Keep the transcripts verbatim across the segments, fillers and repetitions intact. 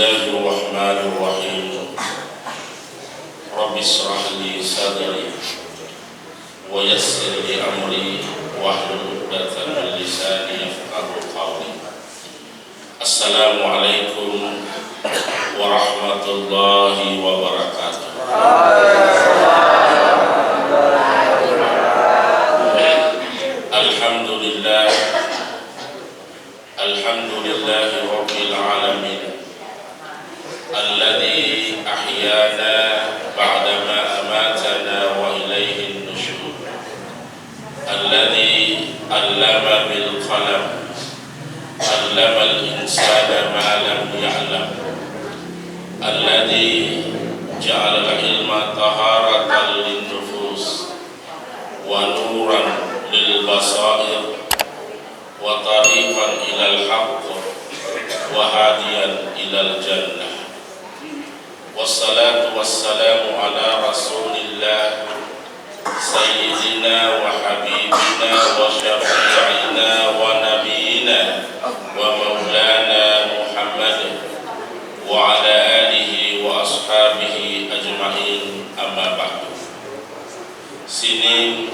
بسم الله الرحمن الرحيم. رب اشرح لي صدري ويسر لي أمري واحلل عقدة من لساني يفقهوا قولي. السلام عليكم ورحمة الله وبركاته. الحمد لله. الحمد لله رب العالمين، الذي أحيانا بعدما أماتنا وإليه النشور، الذي علم بالقلم، علم الإنسان ما لم يعلم، الذي جعل العلم طهارة للنفوس ونورا للبصائر، وطريقا إلى الحق وهاديا إلى الجنة. والصلاة والسلام على رسول الله سيدنا وحبيبنا وشفيعنا ونبينا ومولانا محمد وعلى آله وأصحابه أجمعين، أما بعد. Sining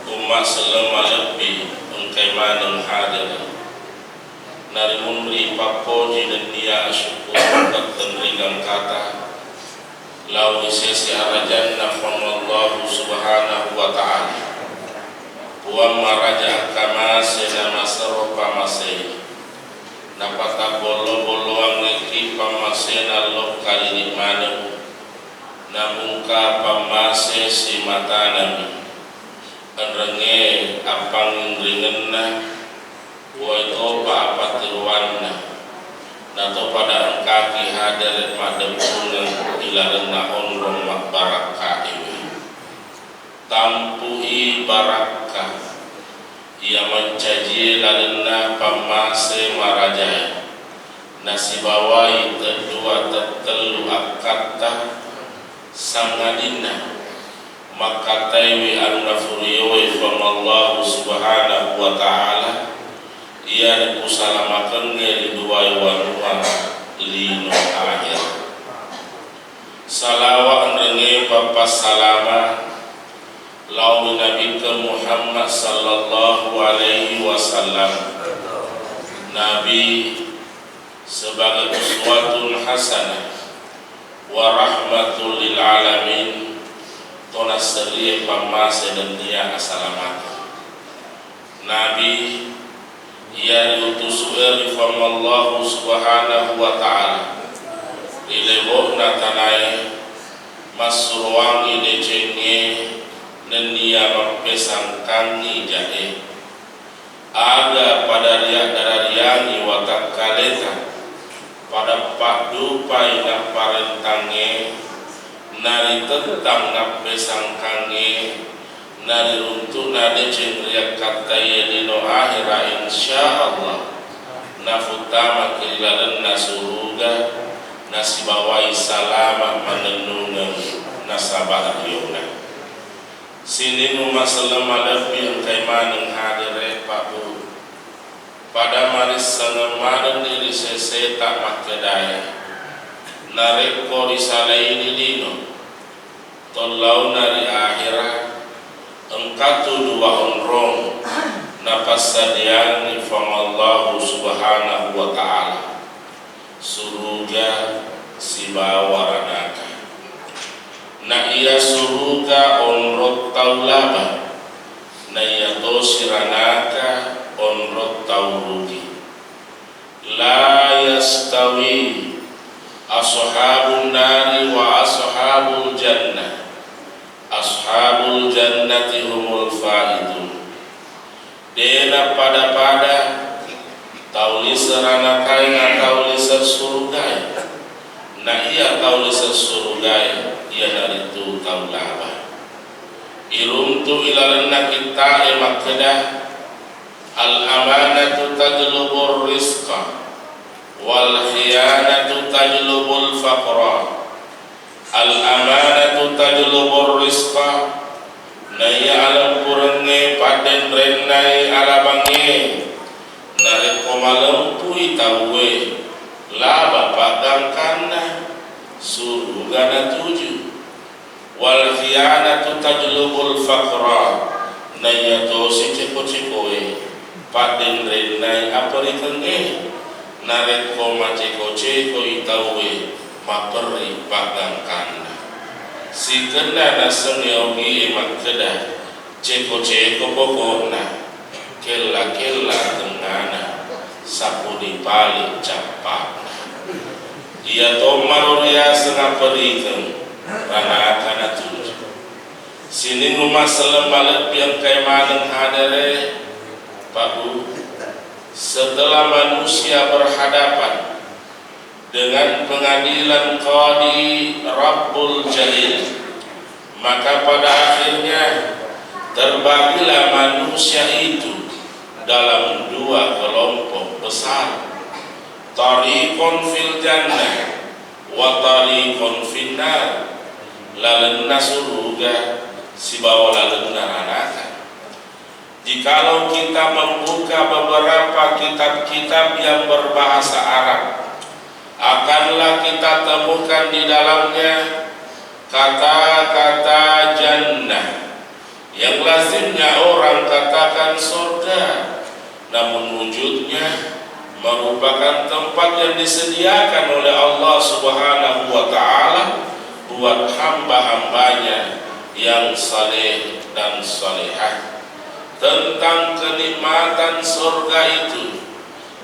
umma selleng malebbi engkai maneng hadir. Narimunri pappoji nennia asyukur tettenri gangkata lao ri sese arajanna Puang Allahu Subhanahu wa Ta'ala. Puang maraja akkamase na masero pamasei. Napatabbollo-bolloangngekki pammasena lokka lini maneng. Namungka pammase simatanami. Enrengnge appanginringenna, uwai topa apatiroanna, natopada engkaki hadere maddeppungeng ilalenna onrong mabbarakkaewe. Tampu'i barakka iya mancajie lalenna pammase marajae, nasibawai teddua tettellu akkatta, sangadinna makkataiwi anunna furioe Puang Allahu Subhanahu wa Ta'ala, iya ripusalamakengnge ri duae wanua lino ahera. Salawa enrengnge pappassalama lao ri Nabikkeng Muhammad sallallahu alaihi wasallam. Nabi sebagai uswatun hasanah wa rahmatul lil alamin, tona serie pammase nennia asalamakeng. Nabi iya riutusu'e ri Puang Allahu Subhanahu wa Ta'ala ri lebo'na tanae, massuroangngi decengnge nennia mappesangkangngi ja'e. Aga pada riaddarariangngi watakkaleta, pada paddupai napparentangnge, naritettang nappesangkangnge, nariruntu'na deceng riakkattaiye lino ahera, insya Allah nafuttamaki ri lalenna suruga, nasibawai salama mannennungeng nasaba riona. Sining umma selleng malebbi engkai maneng hadere, Pak Bu. Pada marissengeng manenni ri seseta makkedae, narekko risalaini lino, tollauna ri ahera, engkatu dua onrong napassadiangngi Puang Allahu Subhanahu wa Ta'ala. Suruga sibawa ranaka. Na iya suruga onrong tau laba, na iya tosi ranaka onrong tau rugi. La yastawi ashabun nari wa ashabul jannah. Ashabul jannati humul faizun. De napada-pada tau lise ranakae na tau lise surugae. Na iya tau lise surugae, iyanaritu tau laba. Iruntu ilalenna kitta'e makkeda, "Al-amanatu tajlubur rizqa, wal khiyanatu tajlubul faqra." Al-amanatu tajlubur rizqa, naiya alempurengnge paddenrennai alabangnge, narekko malempui tauwe, Laba paggangkanna, suruga natuju. Wal khiyanatu tajlubul faqra, naiya tosi ceko-cekoe paddenrennai aperikengnge. Narekko maceko-cekoi tauwe, maperri paggangkanna. Sikenna nasengnge ogie makkeda, ceko-ceko pokokna, kella-kella tengngana, sapuni pale cappa'na. Iya tommaro riaseng aperikeng, ranaka natuju. Sining umma selleng malebbi engkae maneng hadere, Pak Bu, setelah manusia berhadapan dengan pengadilan Qadi Rabbul Jalil, maka pada akhirnya terbagilah manusia itu dalam dua kelompok besar, tariqun fil jannah wa tariqun finnar, lalenna suruga sibawa lalenna ranaka. Jikalau kita membuka beberapa kitab-kitab yang berbahasa Arab, akanlah kita temukan di dalamnya kata-kata jannah yang lazimnya orang katakan surga, namun wujudnya merupakan tempat yang disediakan oleh Allah Subhanahu wa Ta'ala buat hamba-hambanya yang saleh dan salehah. Tentang kenikmatan surga itu,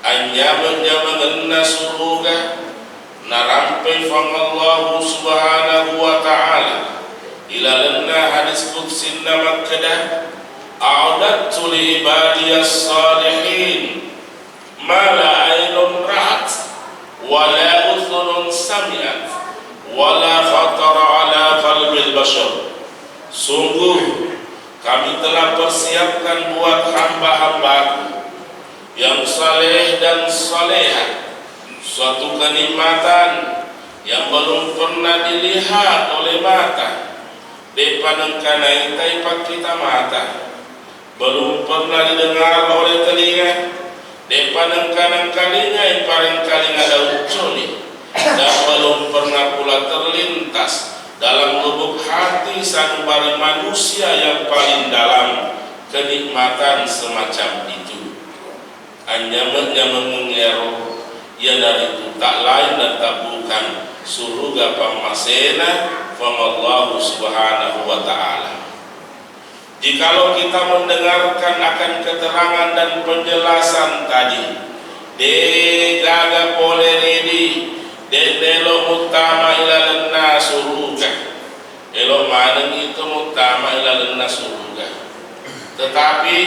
anyameng-nyamengenna suruga, narampe Puang Allahu Subhanahu wa Ta'ala ilalenna hadis qudsinna makkeda, "A'dadtu li ibadiyas salihin ma la ainun ra'at, wa la udhunun sami'at, wa la khatara ala qalbil bashar." Sungguh, Kami telah persiapkan buat hamba-hambaku yang saleh dan salehah suatu kenikmatan yang belum pernah dilihat oleh mata, de'pa nengka naitai pakkita mata, belum pernah didengar oleh telinga, de'pa nengka nengkalingai parengkalinga daucconi, dan belum pernah pula terlintas dalam lubuk hati sanubari manusia yang paling dalam kenikmatan semacam itu. Anyameng-nyamengeng ero, iyanaritu tak lain dan tak bukan suruga pammasena Puang Allahu Subhanahu wa Ta'ala. Jikalau kita mendengarkan akan keterangan dan penjelasan tadi, de'gaga pole ridi, de' nelo muttama ilalenna suruga. Elo manengi to muttama ilalenna suruga. Tetapi,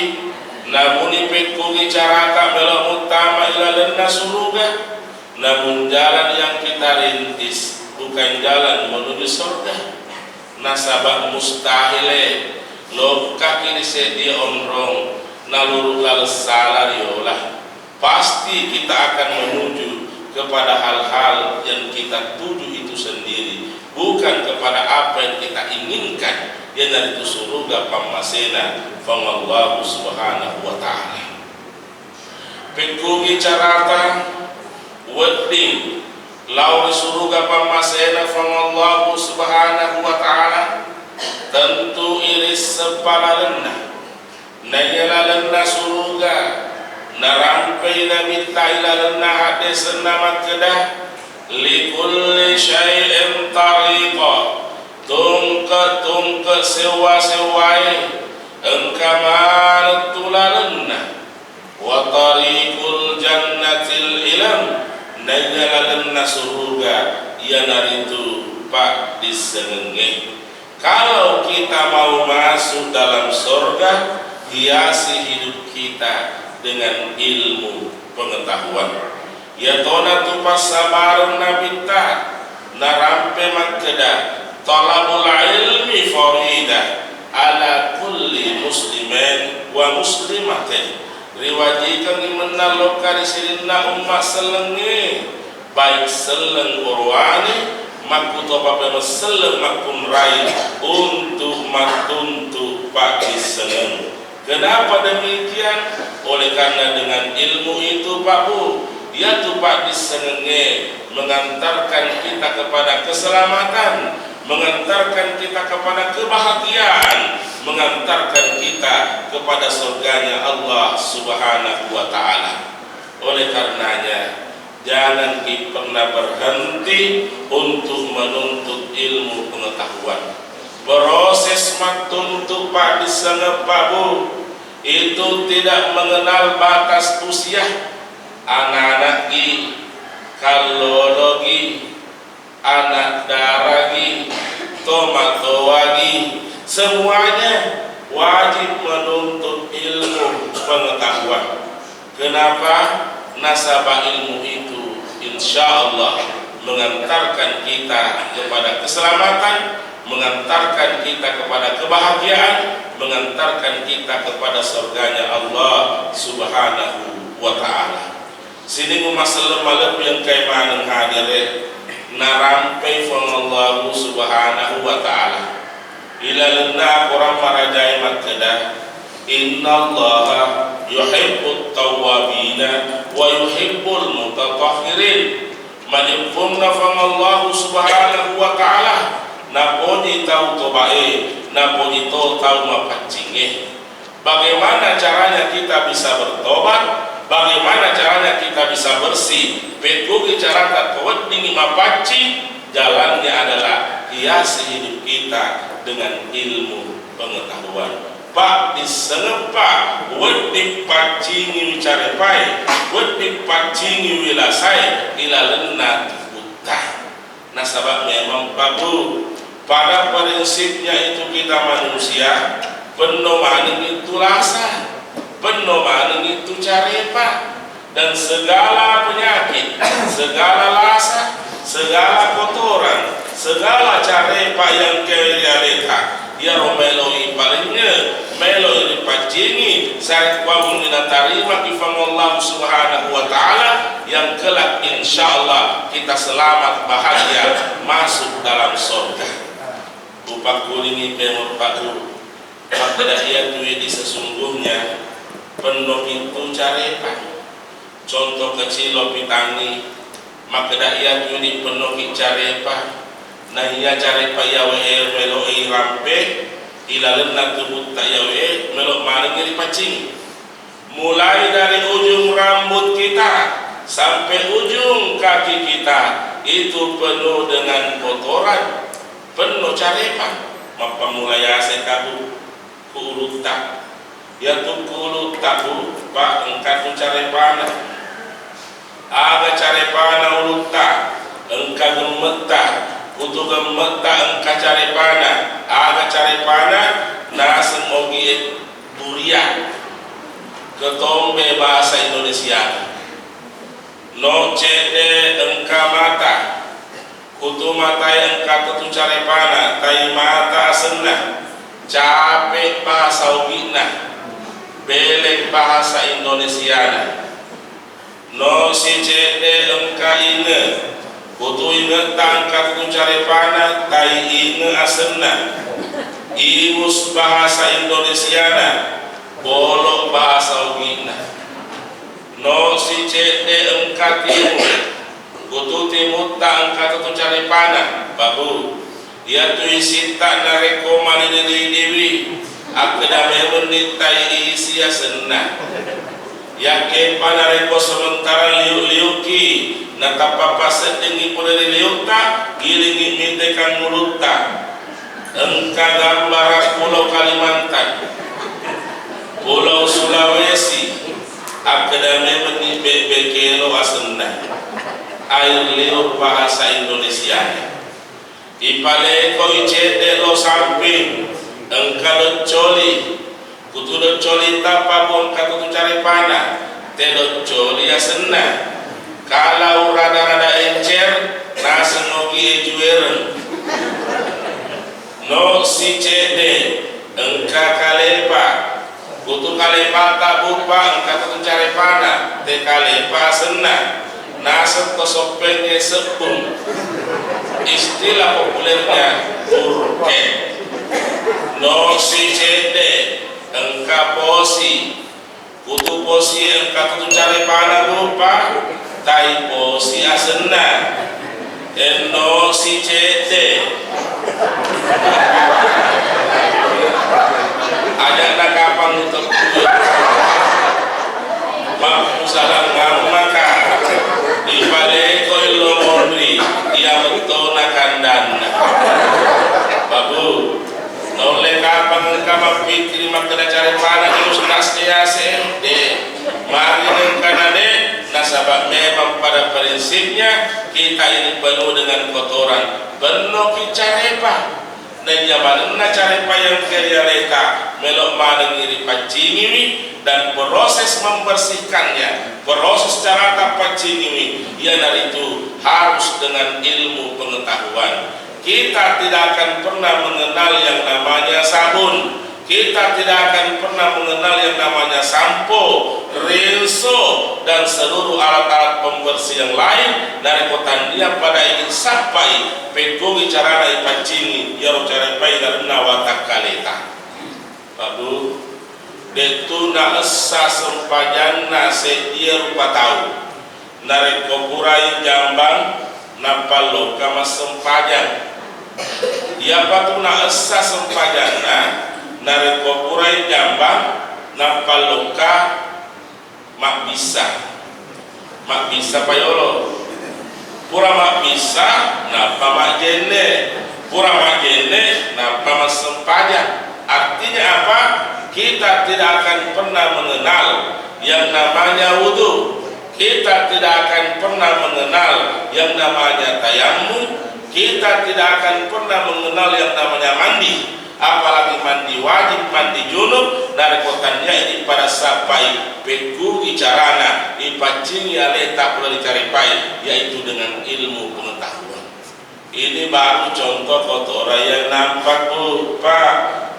namuni pekkugi carata melo muttama ilalenna suruga, namun jalan yang kita rintis bukan jalan menuju surga. Nasaba mustahil e lokkaki ri seddie onrong naluru laleng sala riola. Pasti kita akan menuju kepada hal-hal yang kita tuju itu sendiri, bukan kepada apa yang kita inginkan, iyanaritu suruga pammasena Puang Allahu Subhanahu wa Ta'ala. Pekkugi carata wedding lao ri suruga pammasena Puang Allahu Subhanahu wa Ta'ala? Tentu irisseng palalenna. Naiya lalenna suruga, narampei Nabitta ilalenna haddesenna makkeda, "Likulli syai'in tariqa." Tungke-tungke sewwa-sewwae engka maneng tu lalenna. Wa tariqul jannatil ilm, naiya lalenna suruga iyanaritu paddissengengnge. Kalau kita mau masuk dalam sorga, hiasi hidup kita dengan ilmu pengetahuan. Iyatonatu passabareng Nabitta, narampe makkeda, "Talabul ilmi faridah ala kulli muslimin wa muslimatin." Riwajikengngi mennang lokka ri sininna umma sellengnge, baik selleng orowane, makkutopape selleng makkunrai, untuk mattuntu paddissengeng. Kenapa demikian? Oleh karena dengan ilmu itu, Pak Bu, Iyatu paddissengengnge mengantarkan kita kepada keselamatan, mengantarkan kita kepada kebahagiaan, mengantarkan kita kepada surganya Allah Subhanahu wa Ta'ala. Oleh karenanya, jangan ki pernah berhenti untuk menuntut ilmu pengetahuan. Proses mattuntu paddissengeppa, Bu, itu tidak mengenal batas usia. Anak-anakgi, kallologi, anak daragi, tomatoagi, semuanya wajib menuntut ilmu pengetahuan. Kenapa? Nasaba ilmu itu insya Allah mengantarkan kita kepada keselamatan, mengantarkan kita kepada kebahagiaan, mengantarkan kita kepada surganya Allah Subhanahu wa Ta'ala. Sining umma selleng malebbi engkae maneng hadere, narampei Puang Allahu Subhanahu wa Ta'ala. Ilalenna Akorang marajae makkeda, "Innallaha yuhibbut tawwabina wa yuhibbul mutatahhirin." Majeppunna Puang Allahu Subhanahu wa Ta'ala napoji tau tobae, napoji to tau mapaccingnge. Bagaimana caranya kita bisa bertobat? Bagaimana caranya kita bisa bersih? Pekkugi carata ko weddingngi mapaccing? Jalannya adalah hiasi hidup kita dengan ilmu pengetahuan. Paddissengeppa, wedding paccingiwi carepae, wedding paccingiwi lasae ilalenna tubutta. Nasaba memang pabu, pada prinsipnya itu kita manusia, penno manengngi tu lasa, penno manengngi tu carepa, dan segala penyakit, segala lasa, segala kotoran, segala carepa yang engkae ri aleta, iyaro meloi palengnge, meloi ripaccingi, sarekkuammengngi natarimaki Puang Allah Subhanahu wa Ta'ala, yang kelak insya Allah kita selamat bahagia masuk dalam surga. Upakkulingi pemurpaku, makkeda iyatu idi sesungguhnya penno pintu carepa. Contoh kecil lo pitangngi, makkeda iyatu idi pennoki carepa, na iya carepa iyawe e melo i rampe ilalenna tubutta iyawe e melo manengngi ripaccingi. Mulai dari ujung rambut kita sampai ujung kaki kita itu penuh dengan kotoran, penuh carepa. Mappammula yaseng kabu ku ulutta. Iyatu ku ulutta, Bu, Pak, engka tu carepana. Aga carepana ulutta? Engka gemmetta. Kutu gemmetta engka carepana. Aga carepana? Naseng ogi e durian. Ketombe bahasa Indonesiana. No cedde engka mata. Kutu matae engka tetu carepana, tai mata asenna, cape bahasa Ugi'na, belek bahasa Indonesiana. No si cedde engka inge, kutu ingetta engka tetu carepana, tai inge asenna, ibus bahasa Indonesiana, bolok bahasa Ugi'na. No si cedde engka timu, kutu timutta engka tetu carepana, babu. Iyatu isitta narekko malidi-lidiwi, akkeda memenni tai isi asenna. Yakkepa narekko sementara liu-liukki, natappa passeddengngi pole ri liutta, gilingngi mite kangulutta. Engka gambara Pulau Kalimantan, Pulau Sulawesi, akkeda memenni bebbe kelo asenna. Air liur bahasa Indonesianya. Ipalekoi cedde lo samping, engka doccoli. Kutu doccolitta pabu engka tetu carepana, te doccoli asenna. Kalau rada-rada encer, naseng ogi e juereng. No si cedde, engka kalepa. Kutu kalepa tabu, Pak, engka tetu carepana, te kalepa asenna. Naseng to soppengnge sebbung. Istilah populernya burke. No si cedde, engka posi. Kutu posi engka tetu carepana, Bu, Pak. Tai posi asenna, enno si cedde. Aja' nakapang uteppui. Mappusalang ammaka. Ipalekoi lo monri, iya metto nakandanna. Babu. Naulle kapang engka mappikkiri makkeda carepana di Ustaz Yasin? De'. Magi engka na de'? Nasaba memang pada prinsipnya kita ini penuh dengan kotoran. Bennoki carepa. Naiya manenna carepa yang ke ri aleta, melo manengi ripaccingiwi dan proses membersihkannya, proses carata paccingiwi, iyanaritu harus dengan ilmu pengetahuan. Kita tidak akan pernah mengenal yang namanya sabun. Kita tidak akan pernah mengenal yang namanya sampo, rinso, dan seluruh alat-alat pembersih yang lain. Narekko tannia pada ingin sappai, pekkogi carana ipaccingi iyaro carepai lalenna watakkaleta. Pak Bu, de'tu naessa sempajanna seddie rupa tau. Narekko purai jambang, nappa lokka massempajang. Iyapatu naessa sempajanna, narekko purai jambang, nappa lokka mabbissa. Mabbissa payolo. Pura mabbissa, nappa majjenne. Pura majjenne, nappa massempajang. Artinya apa? Kita tidak akan pernah mengenal yang namanya wudu. Kita tidak akan pernah mengenal yang namanya tayammum. Kita tidak akan pernah mengenal yang namanya mandi. Apalagi mandi wajib, mandi junub, narekko tanniai pada sappai, pekkugi carana ipaccingi aleta pura ricarepai, yaitu dengan ilmu pengetahuan. Ini baru contoh kotoran yang nampak, Bu, Pak.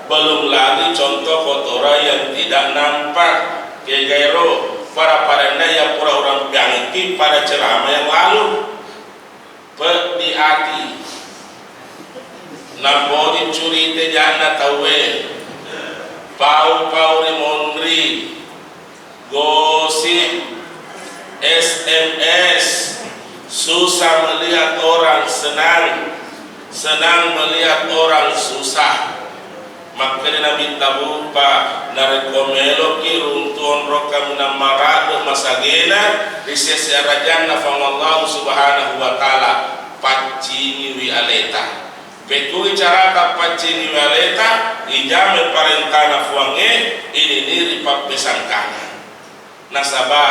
Belum lagi contoh kotoran yang tidak nampak. Kegaero, pada-padanna yang pura orang piangki pada ceramah yang lalu. Peddi ati. Napoji curite janna tauwe. Pau-pau ri monri. Gosip, S M S, susah melihat orang senang, senang melihat orang susah. Makkeda Nabitta, Buppa, narekko meloki runtu onrong kaminang marabe masagena ri sese arajanna Puang Allahu Subhanahu wa Ta'ala, paccingiwi aleta. Pekkugi carata paccingiwi aleta? Ijamai parentana Puangnge, ininiri pappesangkangeng. Nasaba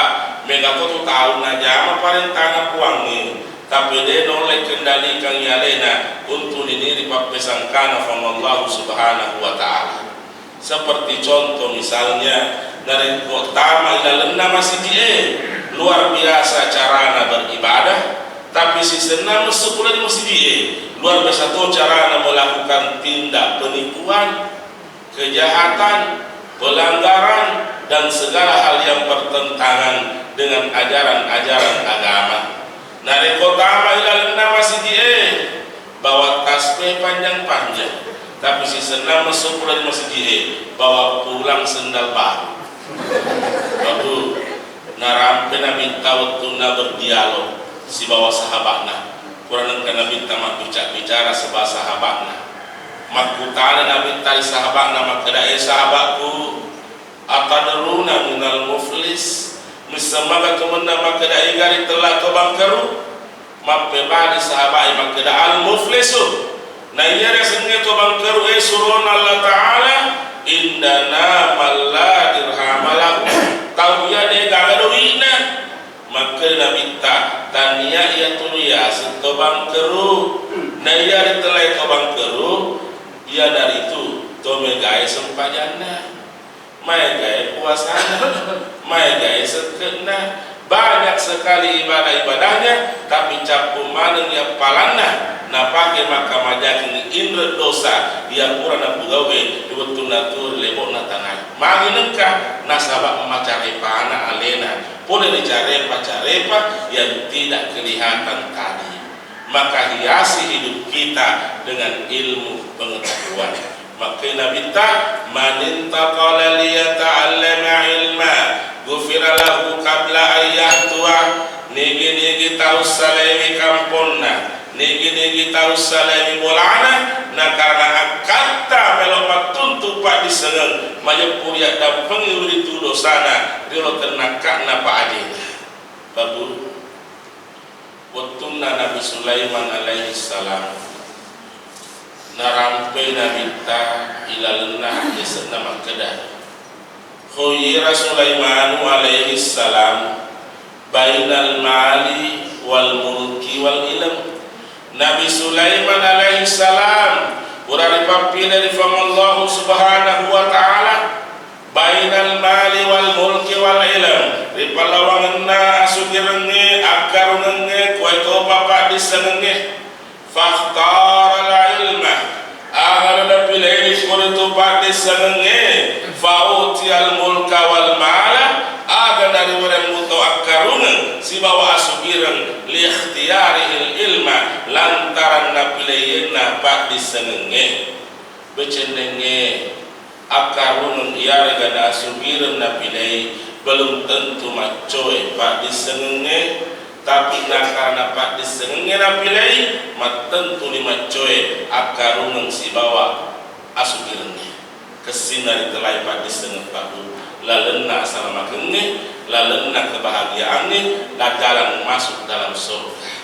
mega to tu tau najama parentana Puangnge, tapi de naulle kendalikangngi alena untu niniri pappesangkana Puang Allahu Subhanahu wa Ta'ala. Seperti contoh misalnya, narekko tama ilalenna masiji'e, luar biasa carana beribadah, tapi sisenna messu pole ri masiji'e, luar biasa to carana melakukan tindak penipuan, kejahatan, pelanggaran, dan segala hal yang bertentangan dengan ajaran-ajaran agama. Narekko tama ilalenna masiji'e, bawa tasbih panjang-panjang, tapi sisenna messu pole ri masiji'e, bawa pulang sendal baru. Baru narampe Nabitta wettunna berdialog sibawa sahaba'na. Pura nengka Nabitta mabbica-bicara sibawa sahaba'na. Makkutana Nabitta ri sahaba'na makkeda, "E sahaba'ku, atadruna minal muflis? Misseng maga tu mennang makkeda ega ritella to bangkeru?" Mappebali sahabae makkeda, "Al-muflisu, naiya riasengnge to bangkeru e surona Allah Ta'ala, indana man la dirhama lahu, tau iya degaga doi'na." Makkeda Nabitta, "Tania iya tulu yaseng to bangkeru, naiya ritellai to bangkeru, iyanaritu to megae sempajanna." Maegae puasana, maegae sekke'na, banyak sekali ibadah-ibadahnya, tapi cappu manenni appalanna, napake makkamajakengngi inre dosa iya pura napugau'e ri wettunna tuo ri lebo'na tanae. Magi nengka? Nasaba macarepana alena, pole ri carepa-carepa yang tidak kelihatan tadi. Maka hiasi hidup kita dengan ilmu pengetahuan. Makkeda Nabitta, "Man intaqala liyata'allama ilma, ghufira lahu qabla an yahtua." Nigi-nigi tau salaiwi kamponna, nigi-nigi tau salaiwi bolana, nakarena akkatta melo mattuntu paddissengeng, majeppu riaddampengi wiritu dosana riolo tennakka'na pa ajena. Babu, wettunna Nabi Sulaiman alaihi salam narampei nabitta ilalenna haddese'na makkeda, Khuyyira Sulaimanu alaihi salam bainal mali wal mulki wal ilm. Nabi Sulaiman alaihi salam pura ripappile ri Puang Allahu Subhanahu wa Ta'ala bainal mali wal mulki wal ilm, ri pallawangenna asugirengnge, akkarungengnge, kuwaitopa paddissengengnge. Fakhtaral ilma, aga napileini koritu paddissengengnge, fa'utiyal mulka wal mala, aga nariwereng muto akkarungeng sibawa asugireng, liikhtiyarihil ilma, lantaran napileienna paddissengengnge. Becennengnge, akkarungeng iyarega nasugireng napilei belum tentu maccoe paddissengengnge, tapi nakarena paddissengengnge napilei, mattentuni maccoe akkarungeng sibawa asugirengnge. Kessinna ritelai paddissengeng pabbu, lalenna asalamakengnge, lalenna kebahagiaangnge, la jalan masuk dalam surga.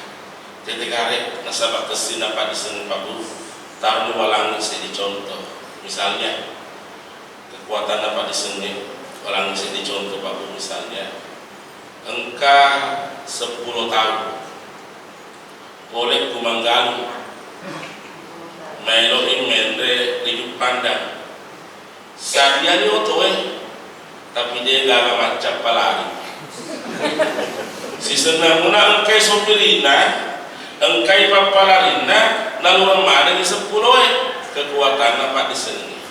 Tette gare nasaba kessinna paddissengeng pabbu. Taroni walangngi seddi contoh. Misalnya, kekuatanna paddissengeng, walangngi seddi contoh pabbu, misalnya, engka seppulo taung pole ku Manggalu, maeloi menre ri Juppandang. Sadiani otoe, tapi de gaga maccappa lari. Sisenna muna engkai sopirina, engkai pappalarinna, nalureng manengi seppuloe, kekuatanna paddissengengnge.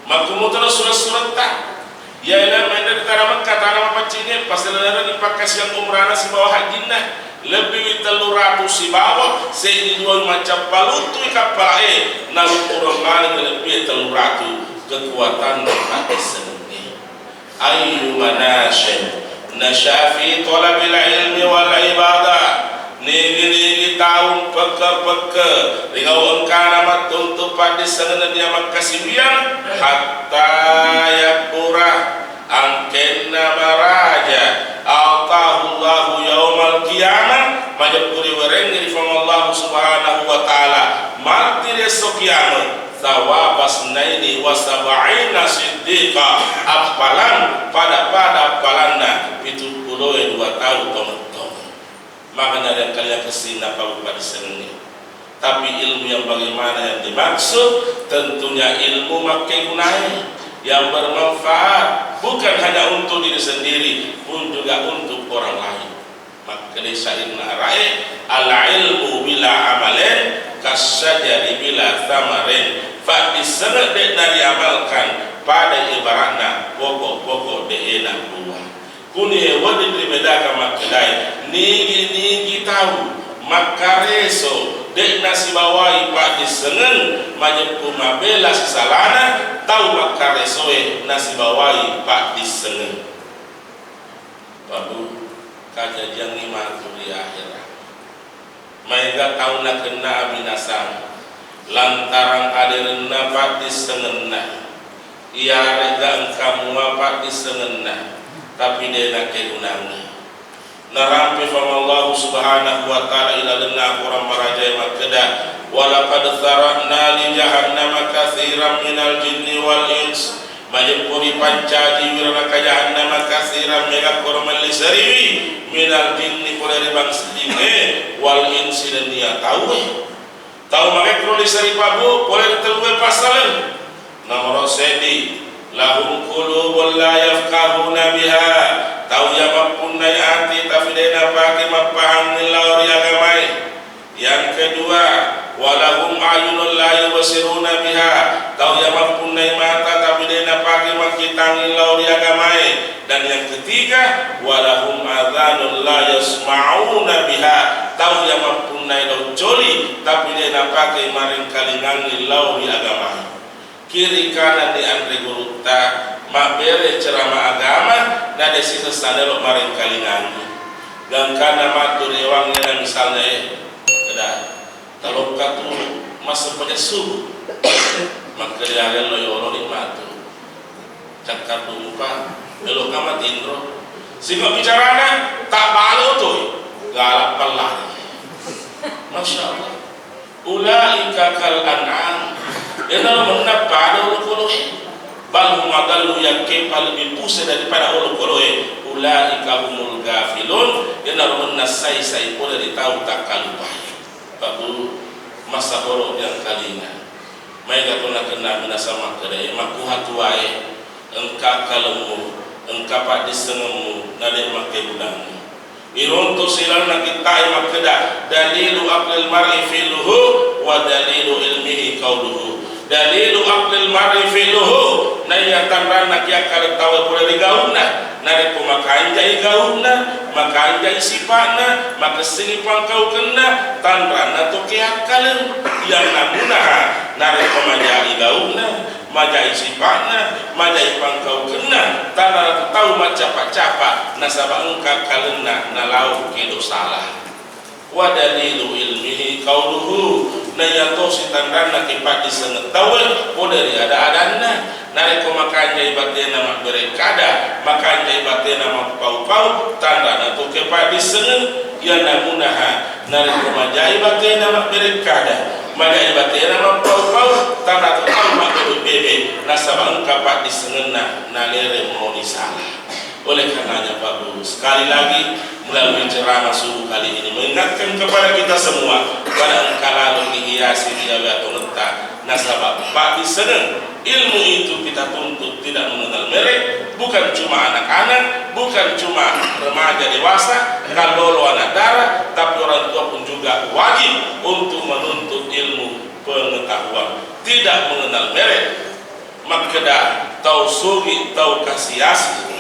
Makkumutoro sureng-suretta. Iyae menre ri tana Mekka, tana mapaccinge, paselerenni pakkasiang umrana sibawa hajjinna. Lebbiwi tellu ratu sibawa seddi duawi maccappa luttui kappalae, naluttureng maneng lebbie tellu ratu kekuatanna paddissengengnge. Ayyuma nasyin nasya fi talabil ilmi wal ibadah, nigi-nigi tau pekke-pekke rigau engkana mattuntu paddissengenna dia makkasiwiang, hatta yakbura, angkenna maraja, atahu Allahu yaumal qiyamah, majeppu riwerengngi ri Puang Allahu Subhanahu wa Ta'ala, matti ri esso kiamat, thawaba isnaini wa sab'ina siddiqa, appalang pada-pada appalanna pitu puluh dua tau tongeng-tongeng. Maka nariangkalinga kessinna pabbu paddissengengnge. Tapi ilmu yang bagaimana yang dimaksud? Tentunya ilmu makkegunae, yang bermanfaat, bukan hanya untuk diri sendiri, pun juga untuk orang lain. Makkedai syairna arae, "Al-ilmu bila amalin kasyajari bila thamarin." Paddissengeng de' nariamalkan, pada ibaratna pokok-pokok de' nabuah. Kunie wedding ribedakang makkedae, nigi-nigi tau makkareso de' nasibawai paddissengeng, majeppu mabela sisalana, tau makkaresoe nasibawai paddissengeng. Pabbu, kajajiangngi matu ri ahera. Maega tau nakenna abinasang lantarang aderenna paddissengenna, iyare'ga engka mua paddissengenna, tapi de' nakegunangngi. Narampe Puang Allahu Subhanahu wa Ta'ala ilalenna Akorang marajae makkeda, "Walaqad dzara'na li jahannama katsiran minal jinni wal ins." Majeppu ripancajiwi ri naraka jahannama katsiran, mega koro melli seriwi, minal jinni pole ri bangsa jingnge, wal insi nennia tauwe. Tau magekkuro ri seri pabbu pole ri tellue passaleng. Nomoro seddi, lahum qulubun la yafqahuna biha, tau iya mappunnai ati tapi de' napake mappahangngi lao ri agamae. Yang kedua, walahum ayunun la yubsiruna biha, tau iya mappunnai mata tapi de' napake makkitangngi lao ri agamae. Dan yang ketiga, walahum adhanun la yasma'una biha, tau iya mappunnai loncoli tapi de' napake marengkalingangngi lao ri agamae. Kiri kanan ni anre gurutta, mabbere ceramah agama, na de' siseng sanelo marengkalingangngi. Gangkanna matu riwangnge na misalna, eh, keda, talokka tu massempajang subuh. Makkeda, "Alello yolo ni matu. Cakkar dumpa, elokka matinro." Singok bicarana, tak balo toi, galak pallari. Masya Allah. "Ulaika kal an'am." Iyanaro mennang pada olokoloe. "Bal hum adallu," yakke palebbi puse daripada olokoloe. "Ulaika humul ghafilun." Iyanaro mennang sai-sai pole ri tau takkalupai. Pak Bu, massaporo diangkalinga. Maega to nakenna minasa makkedae, makkuha tuae, engka akkalemmu, engka paddissengemmu, na de makkegunangngi. Ironto silalenna kitta'e makkeda, dalilu aqlil mar'i fi'luhu wa dalilu ilmihi qauluhu. Dalilu aqlil mar'i fi'luhu, naiya tanranna ki akkale tauwe pole ri gaunna. Narekko makanjai gaunna, makanjai sipa'na, makessingi pangkaukenna, tanranna to keakkaleng. Yang namunaha, narekko majai gaunna, majai sipa'na, majai pangkaukenna, tanranna to tau maccapa-capa, nasaba engka akkalenna nalao kedo sala. Wa dalilu ilmihi qauluhu, naiya tosi tanranna kepaddissengeng tauwe pole ri ada-adanna. Narekko makanjai batena mabbere kada, makanjai batena mappau-pau, tanranna to kepaddissengeng. Yang namunaha, narekko majai batena mabbere kada, majai batena mappau-pau, tanranna to tau mabbebe-bebe, nasaba engka paddissengenna, nalereng moni sala. Oleh karenanya, Pak Guru, sekali lagi melalui ceramah subuh kali ini mengingatkan kepada kita semua, pada engka lalo dihiasi ri awe atonetta, nasaba paddissengeng. Ilmu itu kita tuntut tidak mengenal merek, bukan cuma anak-anak, bukan cuma remaja dewasa, kallolo anak dara, tapi orang tua pun juga wajib untuk menuntut ilmu pengetahuan. Tidak mengenal merek. Makkeda tau sugi, tau kasi-asi,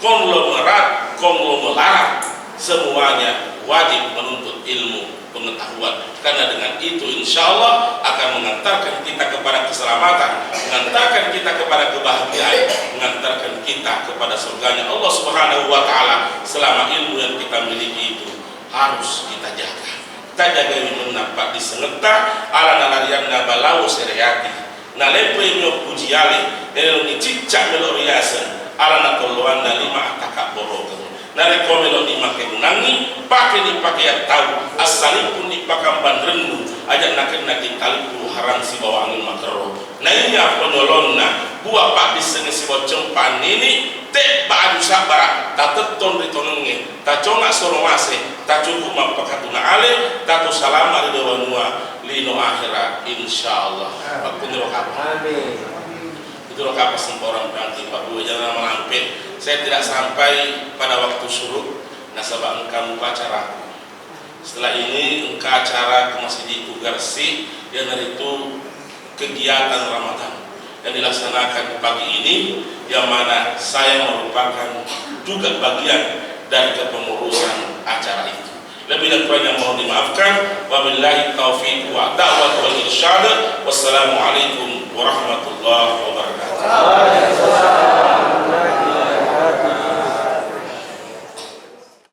konglomerat, konglomerat, semuanya wajib menuntut ilmu pengetahuan. Karena dengan itu, insya Allah, akan mengantarkan kita kepada keselamatan, mengantarkan kita kepada kebahagiaan, mengantarkan kita kepada surganya Allah Subhanahu wa Ta'ala, selama ilmu yang kita miliki itu harus kita jaga. Tajagai mennang paddissengetta, alana larianna balawo sereati. Naleppoi mio puji ale, naeloni cicca melo riaseng, alana tolloanna lima takabborokeng. Narekko meloni makkegunangngi, pakeni pakeang tau, assalippunni pakambang rennu, aja nakennaki talippu harang sibawa anging makerro. Naiya penolonna, bua paddissengnge sibawa cempa annini, tebba aju sabbara, tatettong ri tongengnge, taconga soro mase, tacuku mappakatuna ale, tato salama ri dua wanua, lino akhera, insya Allah. Amin. Makkuniro kapang. Amin. Itu lo kapang semporang panti, Pak Bu, jangan malampe. Saya tidak sampai pada waktu syuruk, nasaba engka mupacara. Setelah ini engka acara ke Masjid Gresik, iyanaritu kegiatan Ramadan yang dilaksanakan pagi ini, yang mana saya merupakan juga bagian dari kepengurusan acara itu. Lebih dan kurangnya mohon dimaafkan. Wabillahi taufiq wa da'wat wal irsyad. Wassalamualaikum warahmatullahi wabarakatuh.